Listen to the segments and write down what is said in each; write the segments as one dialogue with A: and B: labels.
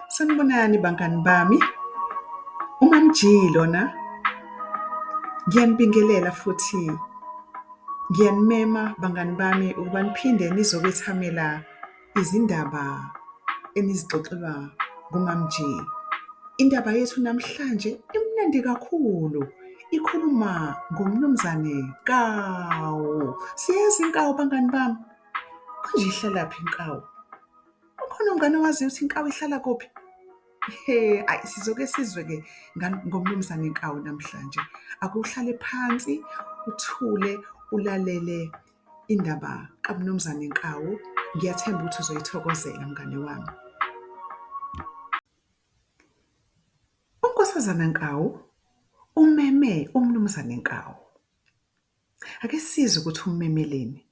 A: Sanibonani bangani bami, uMam G lona. Ngiyanibingelela futhi ngiyanimema bangani bami ukuba niphinde nizokwethamela izindaba enizixoxelwa nguMam G. Indaba yethu namhlanje imnandi kakhulu, ikhuluma ngoMnumzane Nkawu. Siyazi inkawu bangani bami? Konje ihlalaphi inkawu? Ukhona umngani owaziyo ukuthi inkawu ihlala kuphi? Ihe, ayi sizoke sizwe-ke ngoMnumzane Nkawu namhlanje. Ake uhlale phansi, uthule, ulalele indaba kaMnumzane Nkawu. Ngiyathemba ukuthi uzoyithokozela mngani wami. UNkosazana Nkawu umeme uMnumzane Nkawu. Ake sizwe ukuthi ummemeleni.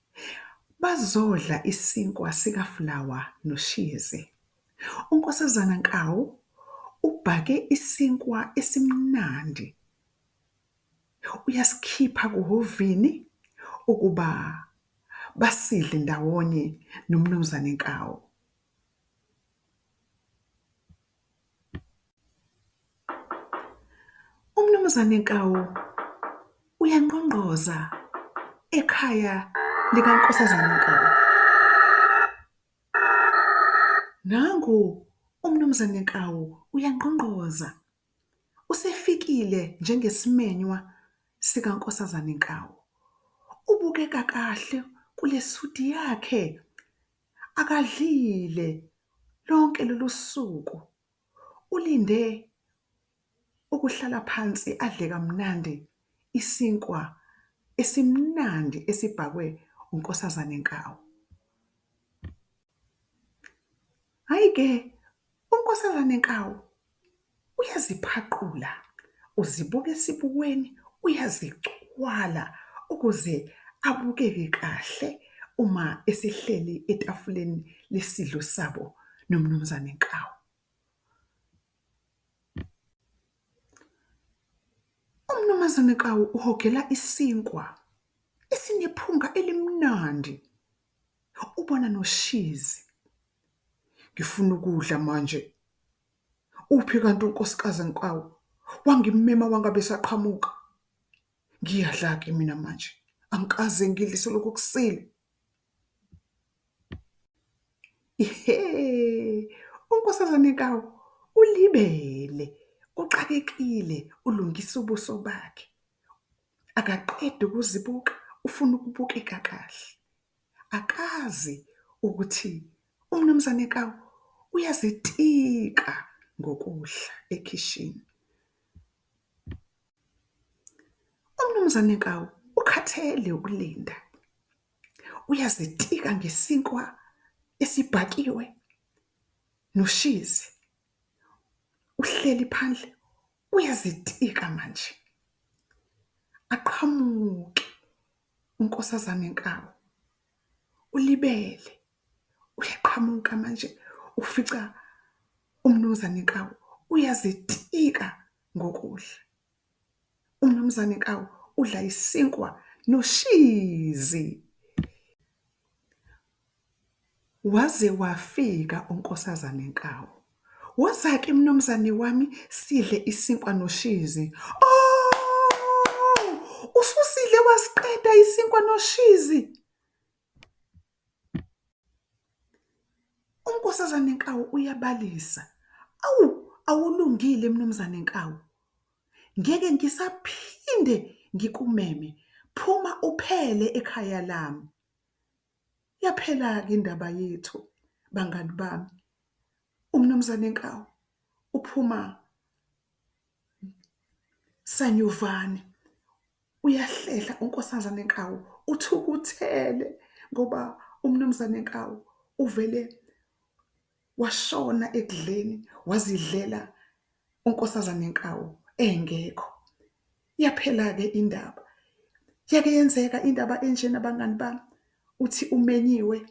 A: Bazodla isinkwa sikafulawa noshizi. UNkosazana Nkawu ubhake isinkwa esimnandi, uyasikhipha kuhhovini ukuba basidle ndawonye noMnumzane Nkawu. UMnumzane Nkawu uyangqongqoza ekhaya likaNkosazane Nkawu. Nangu uMnumzane Nkawu uyangqongqoza, usefikile njengesimenywa sikaNkosazane Nkawu. Ubukeka kahle kule sudi yakhe, akadlile lonke lolu suku, ulinde ukuhlala phansi adle kamnandi isinkwa esimnandi esibhakwe uNkosazane Nkawu. Hhayi-ke, uNkosazane Nkawu uyaziphaqula, uzibuka esibukweni, uyazicwala ukuze abukeke kahle uma esehleli etafuleni lesidlo sabo noMnumzane Nkawu. UMnumzane Nkawu uhogela isinkwa esinephunga elimnandi, ubona noshizi. Ngifuna ukudla manje, uphi kanti uNkosikazi Nkawu? Wangimema wangabe esaqhamuka. Ngiyadla-ke mina manje, angikaze ngidle selokhu kusile. Ihe, uNkosazane Nkawu ulibele, uxakekile ulungisa ubuso bakhe. Akaqedi ukuzibuka, ufuna ukubukeka kahle. Akazi ukuthi uMnumzane Nkawu uyazitika ngokudla ekhishini. UMnumzane Nkawu ukhathele ukulinda, uyazitika ngesinkwa esibhakiwe noshizi. Uhleli phandle uyazitika manje. Aqhamuke uNkosazane Nkawu, ulibele uyaqhamuka manje ufica uMnumzane Nkawu uyazitika ngokudla. UMnumzane Nkawu udla isinkwa noshizi. Waze wafika uNkosazane Nkawu. Woza-ke mnumzane wami sidle isinkwa noshizi. Oh, ususidle wasiqeda isinkwa noshizi. UNkosazane Nkawu uyabalisa, awu, awulungile Mnumzane Nkawu, ngeke ngisaphinde ngikumeme, phuma uphele ekhaya lami. Yaphela-ke indaba yethu bangani bami. UMnumzane Nkawu uphuma sanyuvane, uyahlehla uNkosazane Nkawu uthukuthele ngoba uMnumzane Nkawu uvele washona ekudleni wazidlela uNkosazane Nkawu engekho. Yaphela-ke indaba. Yake yenzeka indaba enjena bangani bami? Uthi umenyiwe,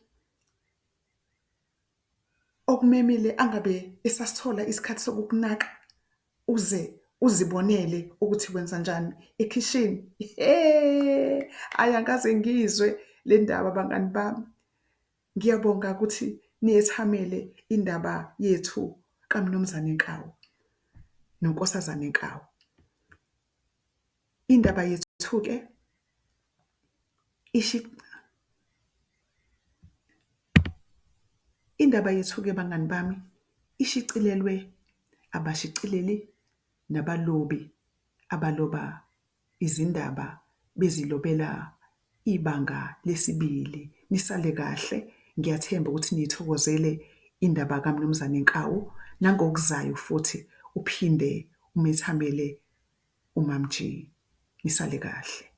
A: okumemile angabe esasithola isikhathi sokukunaka uze uzibonele ukuthi wenzanjani ekhishini? Ihe, hhayi angikaze ngiyizwe le ndaba bangani bami. Ngiyabonga ukuthi niyethamele indaba yethu. kaMnumzane Nkawu noNkosazane Nkawu. Indaba yethu-ke Indaba yethu-ke bangani bami, ishicilelwe abashicileli nabalobi abaloba izindaba bezilobela ibanga lesibili. Nisale kahle, ngiyathemba ukuthi niyithokozele indaba kaMnumzane Nkawu nangokuzayo futhi uphinde umethamele uMaM_G. Nisale kahle.